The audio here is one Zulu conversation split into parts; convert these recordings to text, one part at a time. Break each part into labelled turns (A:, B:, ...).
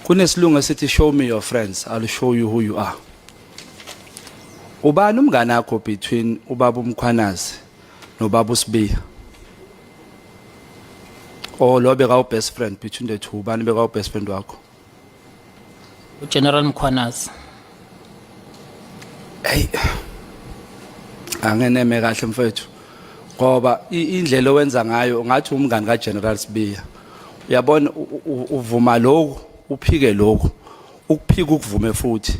A: Kunesilungu esithi, "Show me your friends, I'll show you who you are." Ubani umngane wakho between ubaba uMkhwanazi nobaba uSibiya? Or lo beka best friend between the two, ubani beka best friend wakho?
B: General Mkhwanazi.
A: Hey, angeneme kahle mfethu, ngoba indlela owenza ngayo ngathi umngani kaGeneral Sibiya. Uyabona, uvuma lokhu, uphike lokhu, ukuphika ukuvume futhi.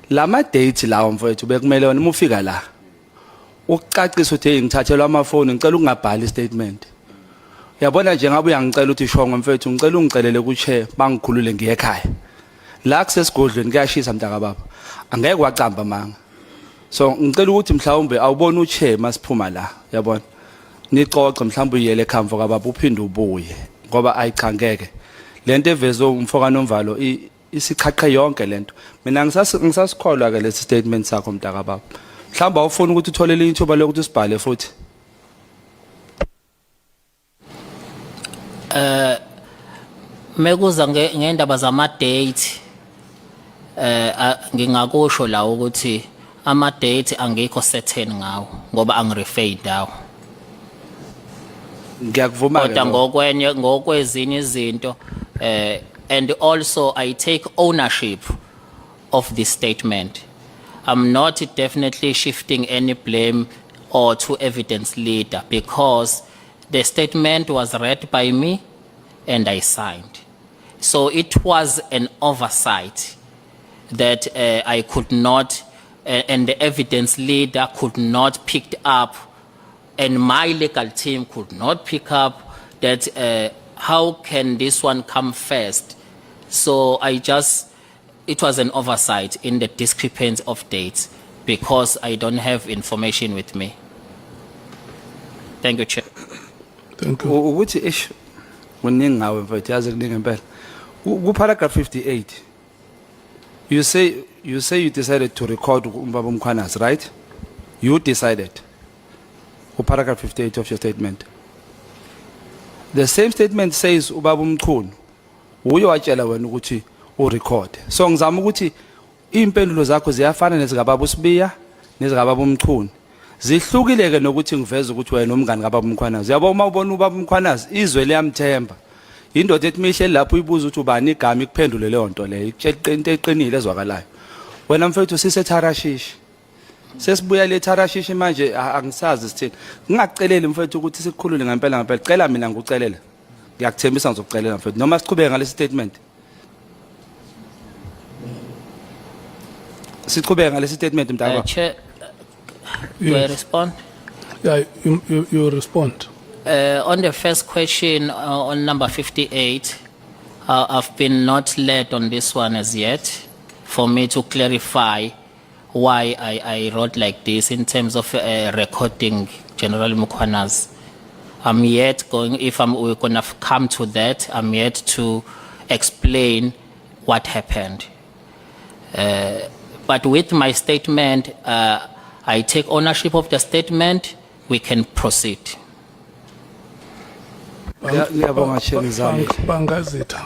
A: Lama date lawo mfethu, bekumele wena uma ufika la ukucacisa ukuthi, "Hey, ngithathelwa amafoni, ngicela ukungabhali statement." Uyabona nje, ngabe uyangicela ukuthi, "Shongwe mfethu, ngicela ungicelele ku chair bangikhulule ngiye ekhaya la kusesigodlweni, kuyashisa mntaka baba." Angeke wacamba manga. So ngicela ukuthi mhlawumbe awubona uchair masiphuma la, yabona, nixoxe, mhlawumbe uyele ekhaya kababa, uphinde ubuye, ngoba ayicha, ngeke lento evezwe umfoka Nomvalo isichaqhe yonke lento. Mina ngisasikholwa ke lesi statement sakho mntaka baba. Mhlawumbe awufuni ukuthi uthole elinye ithuba lokuthi usibhale futhi.
B: Mekuza ngendaba zama date, ngingakusho la ukuthi ama date angikho certain ngawo ngoba angirefer indawo.
A: Ngiyakuvuma ke
B: Kodwa
A: lokho.
B: ngokwenye, ngokwezinye izinto, and also I take ownership of this statement. I'm not definitely shifting any blame or to evidence leader because the statement was read by me and I signed. So it was an oversight that I could not, and the evidence leader could not pick up, and my legal team could not pick up that how can this one come first? So it was an oversight in the discrepancy of dates because I don't have information with me. Thank you, Chair.
C: Thank you.
A: Ukuthi ish, kuningi ngawe mfethu, yazi, kuningi impela. Ku paragraph 58 you say you decided to record ubaba uMkhwanazi, right? You decided. Ku paragraph 58 of your statement, the same statement says ubaba uMchunu uye watshela wena ukuthi urecord. So ngizama ukuthi impendulo zakho ziyafana nezikababa uSibiya nezikababa uMchunu, zihlukile ke nokuthi ngiveze ukuthi wena umngani kababa uMkhwanazi. Yabo, uma ubona ubaba uMkhwanazi, izwe liyamthemba. Indoda ethi mihleli lapho, uyibuza ukuthi ubani igama, ikuphendule leyo nto leyo, ikutshela into eqinile ezwakalayo. Wena mfethu, sisetharashishi, sesibuya le tharashishi manje, angisazi sithini. Ngingakuceleli mfethu ukuthi sikukhulule ngempela ngempela. Cela mina ngikucelela, ngiyakuthembisa ngizokucelela mfethu, noma siqhubeke ngalesi statement, siqhubeke ngalesi statement mntaka.
B: Chair, do I
C: Yes.
B: respond?
C: Yeah, you respond.
B: On the first question, on number 58, I've been not led on this one as yet for me to clarify why I wrote like this in terms of recording General Mkhwanazi. I'm yet going, if I'm, we're gonna come to that, I'm yet to explain what happened. But with my statement, I take ownership of the statement, we can proceed.
A: Ngiyabonga, Chair, ngizamile.
C: Bangazitha.